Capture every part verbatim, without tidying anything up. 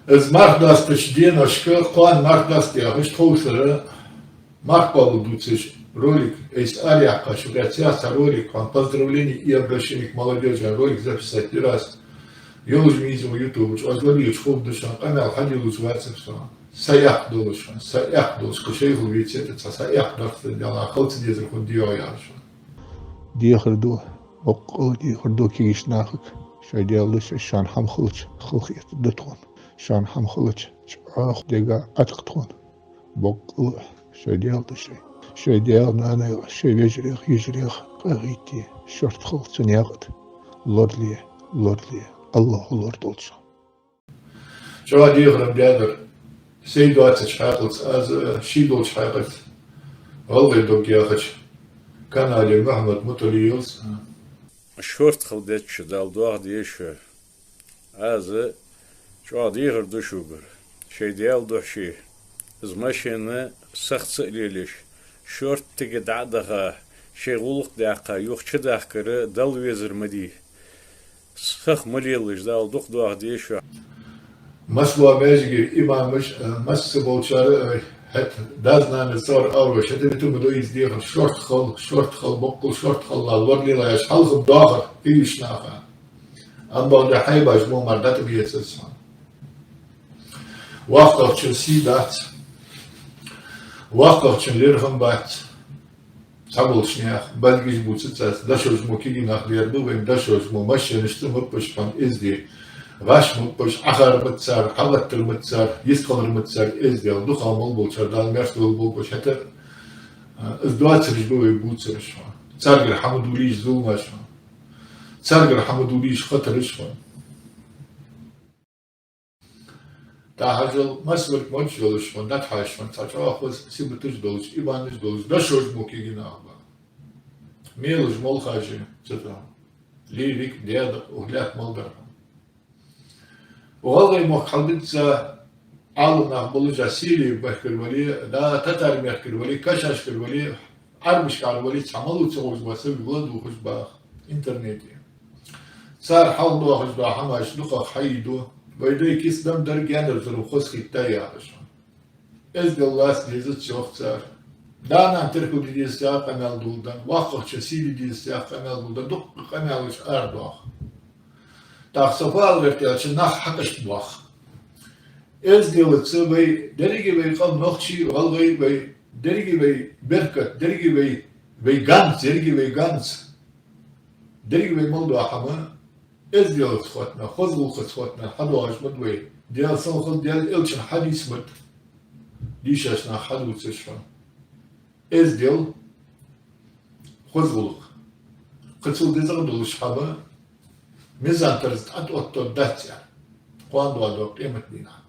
Из марха достача деношка, кхоана марха доста яхаш, тховсара марха балла дувцаш ролик, айса араяьккхача, вац яц цхьа ролик, хьона поздравление и обращение к молодёжи ролик записать дир аз. Йолаш мийза ва ютуб чу, аз ларийча ховргда шоана, къамаьл хьаделаш вацар со. Са эккх долаш, са эккх долаш, кхы шайхал веце а, цхьа са эккх дарх ца дела, хала ца дезар хӀама дий яхаш. Дехар ду, боккъала дехар ду кегийча нахага. Шоай Даьла духьа шоана хӀама хилча, халахетаргда тхона. Шоана хӀама хилча, чӀоагӀа дега Ӏатакх тхона. Боккъала шоай Даьла духьа шоай. Шоай даьх-наьнах, шоай вежарех, йижарех къахетий, шортта хила цу наькъа тӀа. Лорале, лорале, АллахӀа лорадолда шо. ЧӀоагӀа дехар даьдар. Сай доацача хьакъалца аз а, ший долча хьакъалца «ГӀалгӀай дог» яхача канале Мухьаммад Муталиевс а. Шортта хила дезача Дала дохадеш. Аз а чӀоагӀа дехар ду шугара. Шоай Даьла духьа шоай. Из машен сахца а лелаеш, шорттига дӀа а даха, шоай гӀулакх даьккха, юха чудахкар Далла везар ма дий. Сиха ма лелалаш, Дала дукха дохадеш шо. Массабола маьждигера имамаш а, массаболчар а, хӀаьта дас-нанас цӀагӀара араваьлча, хӀаьта витам ду из дехар, шортта хила, шортта хила, боккъала шортта хила, лорале яхаш, хьалха доахар кегийча наха. Амма бакъда хьайбаш мо мара дӀатӀабецац хьона. ВоккхагӀчун сий дац. ВоккхагӀчун лерхӀам бац. Цхьаболча наьха бӀаргаш бувцац аз, дошош мо кегий нах лерхӀа ба вайна, дошош мо машенаш цӀа ма беш хьона эздий. ГӀаш ма беш, Ӏахар ма да цар, хьалгӀаттар ма да цар, йистхилар ма да цар эздел. Дукха мел болчар, Дала маьрша долда болаш, хӀаьта а, из доацараш ба вай бувцараш хьона. Царгара хӀама дулийш зуламаш хьона. Царгара хӀама дулийш хатараш хьона. ТӀахьажал, массавар модж йолаш хьона, дӀатӀахьажа хьона, цхьа чӀоагӀа хоза сибаташ долаш, иманаш долаш, дошош мо кегий нах ба. Мелаш молхажи, цу тӀа. Лирик, дедакъ, ухлят мал дар хьона. ГӀалгӀай мохк хьалдизза Ӏаламнах болаш а, Сирий мехкара вале, да, Татар мехкара вале, Кашашкара вале, Ӏарбашкара вале, цхьа мала ца ховш ба, саг вала дувхаш баха интернете. Цар хьалха доахаш дола хӀамаш дукхагӀа хьайийду. Вай дай кица дам дар, гаьнара зурма хозахетта яхаш. Эздел лаца дезац йоах цар. Да-нана теркалде дезац яха къамаьл дулдан, воккхагӀчун сий де дезац яха къамаьл дулдан, дуккха къамаьлаш арадоах. ТӀаккха со фу ала гӀерт аьлча, нах хьакъашт боах. Эзделаца вай, деррига вай къам нохчий, гӀалгӀай вай, деррига вай беркат, деррига вай, вай ганз, деррига вай ганз. Деррига вай мел дола хӀама эзделаца хотта, хоза гӀулакхаца хотта хьадоагӀаш ма да вай. Даьла салам хилда Даьла элчан хьадис ма да дийшача наха хьадувцаш хьона. Эздел, хоза гӀулакх. Кхы цул дезагӀа долаш хӀама мизан-тараз тӀа тӀаоттаргдац аьнна, кхоана доагӀа къематдийнахьа.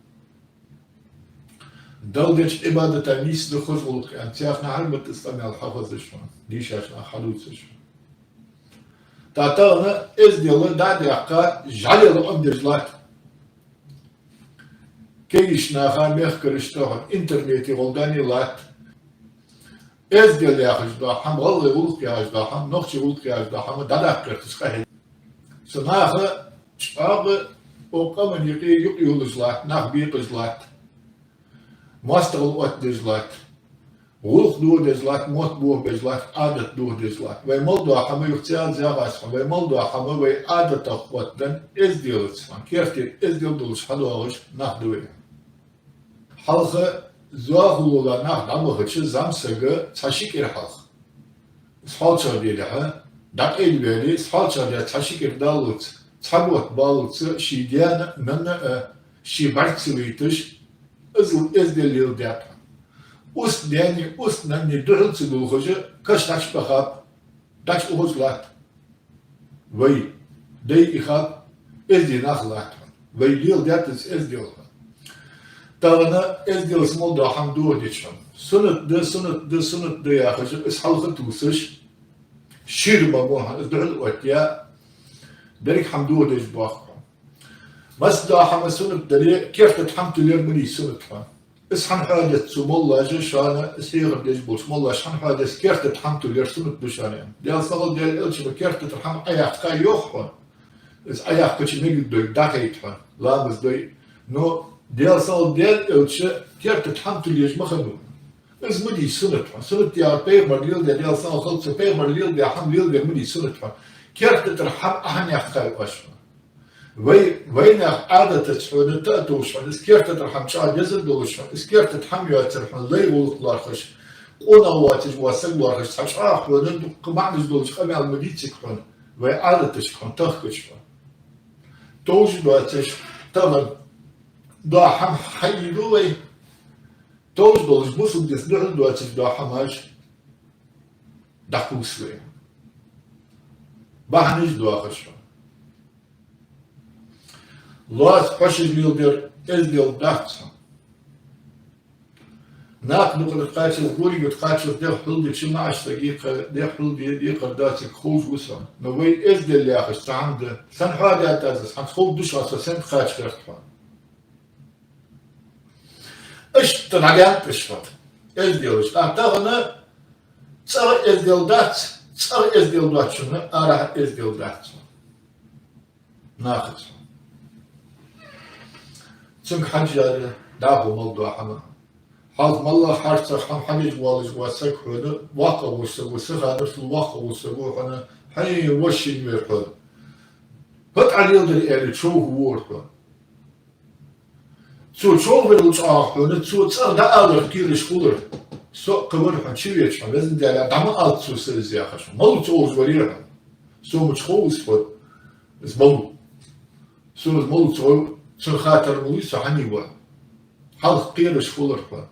Далла деча Ӏибадата нийса да хоза гӀулакх аьнна, цхьаннахьара ма да из къамаьл хьахозаш хьона, дийшача наха хьадувцаш хьона. ТӀаккха тахан эздел дӀа а даьккха, жӀалел Ӏомадеш латт. Кегийча наха, мехкарашта хьона интернете гӀолла дӀа а латт. Эздел яхаш дола хӀама, гӀалгӀай гӀулакх яхаш дола хӀама, нохчий гӀулакх яхаш дола хӀама дӀадаккха гӀерташ къахьегаш. Цу наха чӀоагӀа укх къаман юкъе юкъ йолаш латт, нах бекъаш латт, моастагӀал оттадеш латт, гӀулакх дохадеш латт, мотт бохабеш латт, Ӏадат дохадеш латт. Вай мел дола хӀама, юха ца яхац хьона, вай мел дола хӀама вай Ӏадатах хотта, эзделаца хьона, керттера эздел долаш хьадоагӀаш нах да вай. Хьалха зоахалола нах дӀабахача, зӀамсага цхьа ши кӀира хьалха, из хьоалчагӀа делехьа, дӀакъайлаваьле, из хьоалчагӀа даь цхьа ши кӀира даллалца, цхьа бутт баллалца, ший даьна, нанна а ший бӀарг ца вайташ, из эздел леладаьд хьона. Устта даьнеи, устта наннеи духьал ца дулхаш, каша дӀачубахаб, дӀачуухаш латт. Вай дай ихаб, эздий нах латт хьона. Вай леладаьд из эздел хьона. Тахан эзделаца мел дола хӀама дохадеча хьона. Суннат да, суннат да, суннат да яхаш, из хьалха тувсаш, шира ма бу хьона, из духьал оттаяь, деррига хӀама дохадеш боахк хьона. Массадола хӀама суннат дале, керта тӀа хӀама туллар ма дий суннат хьона. Из хӀана хьоадец цу моллаша, шоана из хьехар деш болча моллаша хӀана хьоадец, керта тӀа хӀама туллар суннат да шоана аьнна? Даьла салам хилда Даьла элчано керта тӀара хӀама Ӏояьккха йоах хьона. Из Ӏояьккхача мегаш дой, дӀахайта хьона, ламаз дой. Но Даьла салам, Даьла элча керта тӀа хӀама туллаш ма хиннав. Из ма дий суннат хьона. Суннат яхар пайхамара леладаь, Даьла салам хилда цунна, пайхамара леладаь хӀама леладер ма дий суннат хьона. Керта тӀара хӀама Ӏа хӀана яьккхай оаш хьона? Вай, вайнаьха Ӏадатаца хьона, тӀа а товш хьона, из керта тӀара хӀама чӀоагӀа дезар долаш хьона, из керта тӀа хӀама йоацар хьона, лай гӀулакх лоархӀаш, къонах воацаш вола саг лоархӀаш, цхьа чӀоагӀа хьона дукха маӀанаш долаш къамаьл ма дий цига хьона, вай Ӏадаташка хьона тахкача хьона. Товш доацаш, тахан дола хӀама хьаийду вай, товш долаш, бусалба динца духьал доацаш дола хӀамаш дӀакхувс вай. Бахьанаш доахаш хьона. Лоаца хьошаш леладер эздел дац хьона. Накха дукха тӀа кхаччалца, гори юкъе кхаччалца дегӀ хьулдича, маӀача сага декхар, дегӀ хьулде, декхар дац цига ховш ва со. Но вай эздел яхаш цхьа хӀама да. Сона хьоадаьд аз, хӀанз ховргдолаш ва со, сенна кхача гӀерт хьона. Иштта дӀадаьннад уж хьона, эзделаш. ТӀаккха тахан цӀагӀа эздел дац, цӀагӀа эздел доацачунна арахьа эздел дац хьона. Нахаца. Цунга хьежжа да дӀахо мел дола хӀама. Хьалха моллагӀа харцахьа хӀама хьадеш воаллаш вола саг хьона, воккхагӀа волча саго, са ханарчул воккхагӀа волча саго хьона, хьай воша шийна вера хьона. ХӀаьта Ӏа леладер аьле, човхавора хьона. Цо човхаваларал чӀоагӀа хьона, цо цӀагӀа дӀааларах кхераш хулар. Со а кхы вар хьона, чувеча хьона, Везан Даьла, дӀа ма алалда цо са из яхаш. Малав цо уж валера хьона? Со мича хов из хьона? Из малав? Со из малав цо, цун хатар малув, со хьан ва? Хьалха кхераш хулар хьона.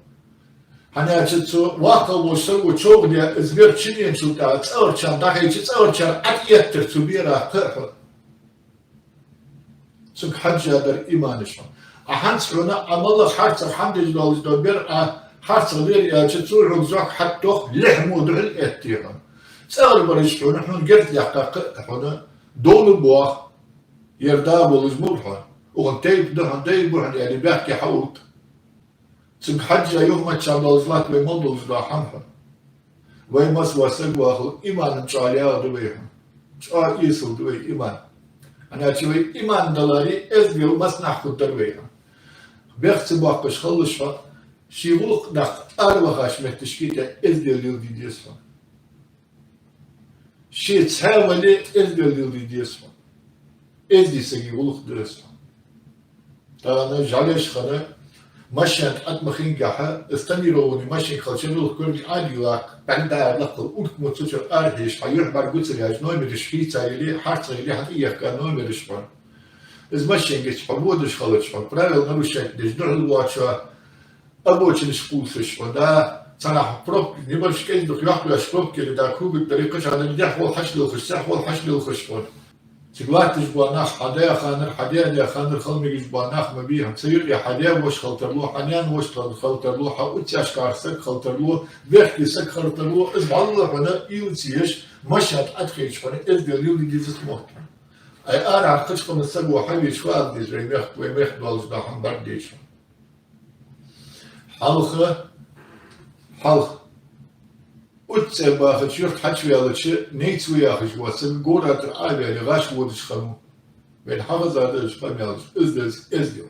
ХӀана аьлча цо воккхагӀа волча саго човхадаь, из бер чувенначул тӀехьагӀа цӀагӀарчарна дӀахайча, цӀагӀарчар ӀотӀаэттар цу берах кхы а хьона. Цунга хьежжа дар иманаш хьона. Ӏа хӀанз хьона, Ӏа моллагӀа харцахьа хӀама деш доаллаш дола бер, Ӏа харцахьа лера аьлча, цо хьога зӀок хьатӀадоах, лехьмо духьал этте хьона. ЦӀагӀара бараш хьона, хьона герз даьккха кхы а хьона, довла боах, ер да волаш ма ва хьона. Укхан тайпа да хьона, дай ба хьона аьле, бехке хьаувргда. Цунга хьежжа юхамаччахьа долаш латт вай мел долаш дола хӀама хьона. Вай масса вола саг вахал, иман чӀоагӀа лаьгӀа да вай хьона. ЧӀоагӀа эсала да вай иман. ХӀана аьлча вай иман даларе, эздел массанахьа хургдар вай хьона. Бехк ца боаккхаш хилалаш хьо, ший гӀулакх даккха аравахача метташка тӀа эздел леладе деза хьона. Ше цхьаь вале, эздел леладе деза хьона. Эздий сага гӀулакх да из хьона. Тахан жӀалеш хана, машен тӀа ӀотӀа ма хиннагӀа, из тонированный машен хилча, гӀулакх корга Ӏадийла, бӀаргадайра лакхал, урк мо цу чура арахьежаш, хьа юхь бӀаргагуцар яхаш, номераш хийца яле, харцахьа яле, хьатӀаехка номераш хьона. Из машен гича хьо водаш хилча хьона, правила нарушать деш духьал воацаш, обочинаш кхувсаш хьона, да, цхьаннахьа пробка, небольшой кӀезига-дукха йоккха йоацаш пробка яле, да, кубик дале, кхычахьа дале, дехьа-хьола хьачулелхаш, сехьа-хьола хьачулелхаш хьона. Цига латташ бола нах, хьа даь ханар, хьа даь-даь ханар хила мегаш бола нах ма бий хьона. Цу юкъе хьа даь-воша хила тарлу, хьа наьна-воша хила тарлу, хьа уццешкара саг хила тарлу, бехке саг хила тарлу, из вӀалла хьона уйла ца еш, машен тӀа ӀотӀахайча хьона эздел леладе дезац мотт хьона. Ай арахьара кхыча къаман саго хьавеча фу ала деза, вай мехка, вай мехка долаш дола хӀама бӀаргадайча хьона. Хьалха, хьалха. Уцце бахача юрта хьачуваьлча, найц ва яхаш вола саг, городара Ӏоваьле, гӀаш водаш хиннав. Вайна хьахеза да уж къамаьлаш, из да из эздел.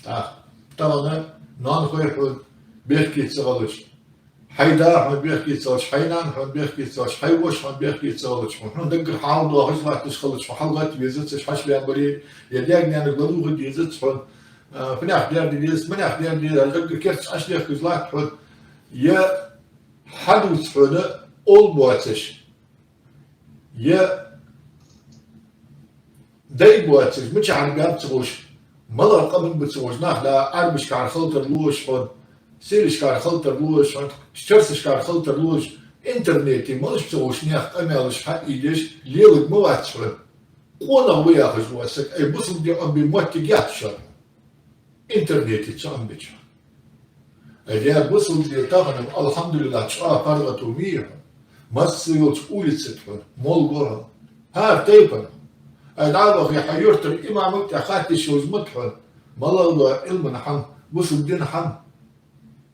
ТӀаккха, тахан ноанахой хьона бехке ца хилча, хьай да хьона бехке ца хилча, хьай нана хьона бехке ца хилча, хьай воша хьона бехке ца хилча, хьона даггара хьал доахаш латташ хилча, хьона хьалгӀатта везац уж, хьачуваьнна вале, е даьга-наьнага ла луха дезац хьона, а, фуннагӀа даьр де деза, маьннагӀа даьр де деза, даггара керта Ӏочудехкаш латт хьона, е хьадувца хьона овла боацаш, е дай боацаш, мичахьара баьннаб ца ховш, малагӀча къаман ба ца ховш, нах да, Ӏарбашкара хила тарлу уж хьона, сирашкара хила тарлу уж хьона, чарсашкара хила тарлу уж, интернете малаш ба ца ховш наьха къамаьлаш хьаийдеш, леларг ма вац хьона. Къонах ва яхаш вола саг, ай, бусалба дин Ӏомабе моттиг яц шоана. Интернете ца Ӏомабича. Ай, ер бусалба ди тахан, алхьамдулиллахӀ, чӀоагӀа паргӀато ма йий хьона. Масса йолча улица тӀа хьона, моллагӀа хьона, хӀара тайпан. Ай, дӀа а вахе, хьа юртара имамага тӀехьа хатта йиш йолаш ма да хьона, малагӀа да Ӏилман хӀама, бусалба дина хӀама.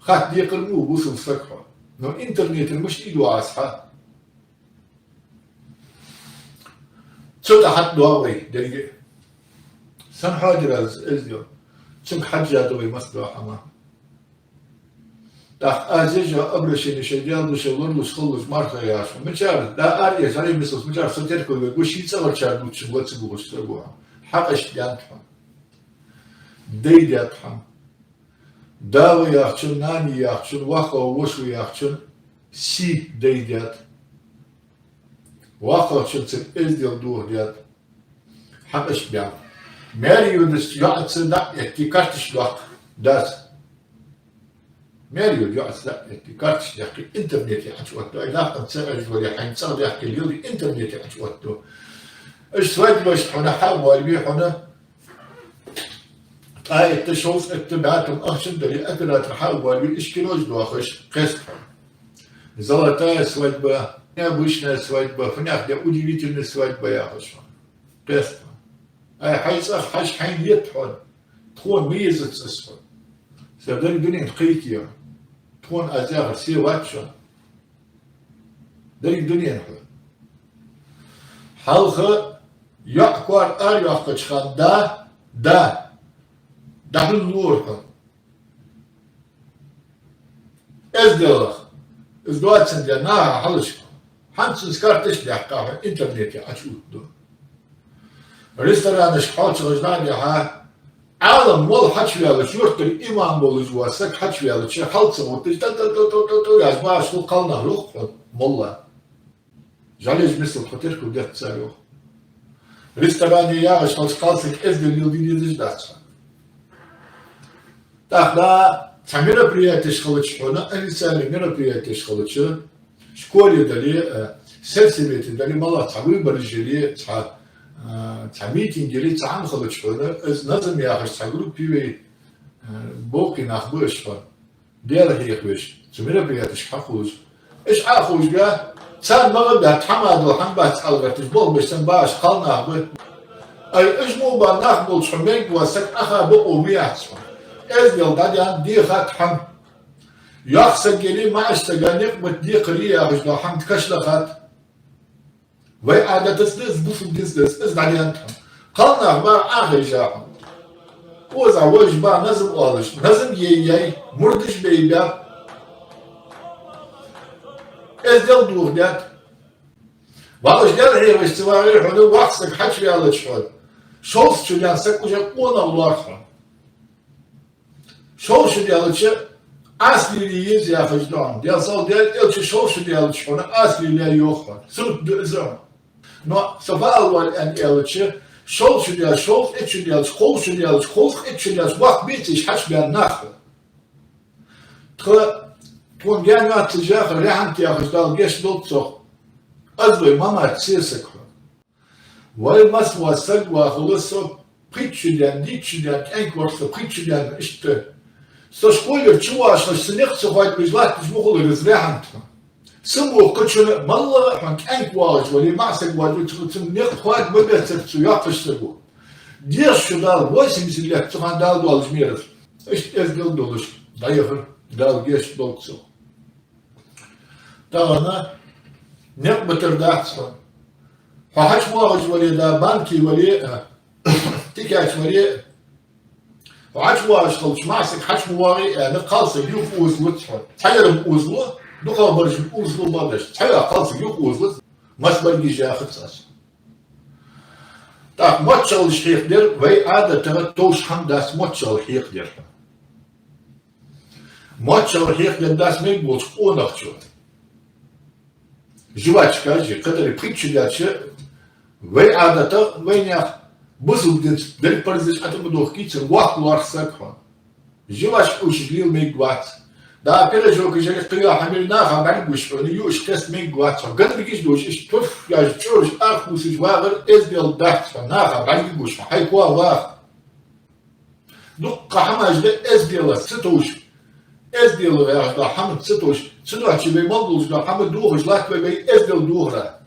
Хатта декхар ма ва бусалба саг хьона. Но интернетера мишта ийдоагӀа из хьа? Цу тӀа хьатӀадоагӀа вай деррига а. Сона хьоадир аз, эздел. Цунга хьежжа да вай массадола хӀама. ТӀаккха аз еш йола обращени шоай Даьла духьа лоралуш хилалаш марха яхаш. Мичара, да ара эш, жӀале мисалш, мичара со теркалвергва, ший цӀагӀарчар дувцаш ва ца гуш саго. Хьакъ ишта даьннад хьона. Дай даьд хьона. Да ва яхачун, нана я яхачун, воккха ва, воша ва яхачун сий дай даьд. ВоккхагӀчунца эздел дохадаьд. Хьакъ ишта баьннаб. Маьре йодача йоӀаца дӀа а этте, карташ доаккх дас. Маьре йода йоӀаца дӀа а этте, карташ даьккхе, интернете Ӏочуоттаду. Ай, нах ца Ӏеш вале, хьайна цӀагӀа даьккхе лелде, интернете Ӏочуоттаду. Уж свадьбаш хьона хьа а боалабе хьона, ткъаь итт, шовзткъа итт бӀаь тум ахчан дале, оператор хьа а боалабе, уж кинош доахаш, кхест хьона. Золотая свадьба, необычная свадьба, фу нах де, удивительная свадьба яхаш хьона. Кхест хьона. Ай, хьай цӀагӀа хьажа хьайна етт хьона. Тхона ма езац из хьона. Са деррига дунен кхайкаенна. Тхона аз яхар се вац шоана. Деррига дунен хьона. Хьалха йоӀ коара арайоаккхача хана да, да, дӀахьуллора хьона. Эзделах. Из доацандаь наха хьалхашка. ХӀанз цунца карташ даьккха хьона, интернете Ӏочуоттаду. Ресторанашка хьоалчагӀаш дӀа а дихьа, Ӏалам молла хьачуваьлча, юртара имам волаш вола саг хьачуваьлча, хьал ца гӀотташ, тӀа-тӀа-тӀа-тӀа-тӀа яхаш бахаш хул, кхалнах йоах хьона, молла. ЖӀалеш мисал тхо теркалдергда цар, йоах. Ресторане ягӀаш хилча кхалсаг эздел леладе дезаш дац хьона. ТӀаккха да цхьа мероприятеш хилча хьона, официальни мероприятеш хилча, школе дале, э, сельсовете дале, мала цхьа выбораш яле, цхьа, э, цхьа митинг яле, цхьа хӀама хилча хьона, из назам яхаш цхьа группа я вай, э, боккхий нах ба уж хьона. Даьла хьехавеш, цу мероприятешка хьахулаш. Уж хьахулаш бе, царна ма гӀа баьтта хӀама дола хӀама бац аьнна гӀерташ, болх беш санна бахаш кхалнах ба. Ай, уж мо ба нах болча хьона мегаш вола саг Ӏаха бокъо ма яц хьона. Эздел дӀадаьнна дехад хьона. Йоккха саг яле, маӀача сага никъ бита декхар я яхаш дола хӀама кашлахад. Вай Ӏадатаца да из, бусалба динца да из, из дӀадаьннад хьона. Кхалнах бахар Ӏохайша хьона. Оза вожаш ба назам оалаш, назам ейяй, мурдаш бейбаьб. Эздел дохадаьд. Валаш Даьла хьехавеш ца вагӀе хьона, воккха саг хьачуваьлча хьона. Шовзткъа шу даьнна саг уже къонах лоархӀ хьона. Шовзткъа шу даьлча, Ӏаса лелае еза яхаш да хьона. Даьла салам далда, элча шовзткъа шу даьлча хьона Ӏаса лелае йоах хьона. Суннат да из хьона. Но са фу ала воалл аьнна аьлча, шовзткъа шу даьлча, шовзткъа итт шу даьлча, кховзткъа шу даьлча, кховзткъа итт шу даьлча, воккха бецаш хьачубаьнна нах хьона. Тха, тхона гаьна йоаццаш яхар, Рахьмат яхаш, Дала гешт долда цох. Аз вай Мамат сесаг хьона. Вай масса вола саг вахалва со, пхийтта шу даьнна, дийтта шу даьнна, кӀаьнк вар со, пхийтта шу даьнна, иштта. Со школера чувоагӀаш хилча, са никъ ца хоадабеш латташ ма хулар из, Рахьмат хьона. Са мохкачунна моллагӀа а хьона кӀаьнк воагӀаш вале, маӀа саг воагӀаш вале, цу, цун никъ хоада ма бецар цу йоккхача саго. Деза шу Дала, восемьдесят лет цу хана Дала доаллаш мераш. Иштта эздел долаш дӀаяхар, Дала гешт долда цох. Тахан никъ битар дац хьона. Хьо хьачувоагӀаш вале, да, банке вале а, тикача вале а. Хьо хьачувоагӀаш хилча, маӀа саг хьачу ма воагӀий аьнна, кхалсаг юха озалуц хьона. Цхьаярам озалу, дукхагӀбараш озалу бадаш. Цхьайола кхалсаг юха озалуц, масса баргиш яхац аз. ТӀаккха моццагӀалаш хьехадар, вай Ӏадатагара товш хӀама дац моццагӀал хьехадар хьона. МоццагӀал хьехадар дац мегаш волча къонахчо. Жвачка же, кхыдар пхийтта шу даьлча, вай Ӏадатагара, вайнаьха бусалба динца деррига парзаш Ӏа тӀа ма дохкийцар, воккха лоархӀ саг хьона. Жвачка уж лела мегаш вац. Да, пирожок же, кхыйола хӀама наха бӀаргагуш хьона, юаш кхеста мегаш вац хьона. Гадаргаш долаш, иштта турш яж, чӀураш, архӀусаш вагӀар эздел дац хьона, наха бӀаргагуш хьона, хьай коа ваха. Дуккха хӀамаш да эзделах ца товш. Эздел яхаш дола хӀама ца товш. Цудухьа вай мел долаш дола хӀама дохаш латт вай, вай эздел дохара.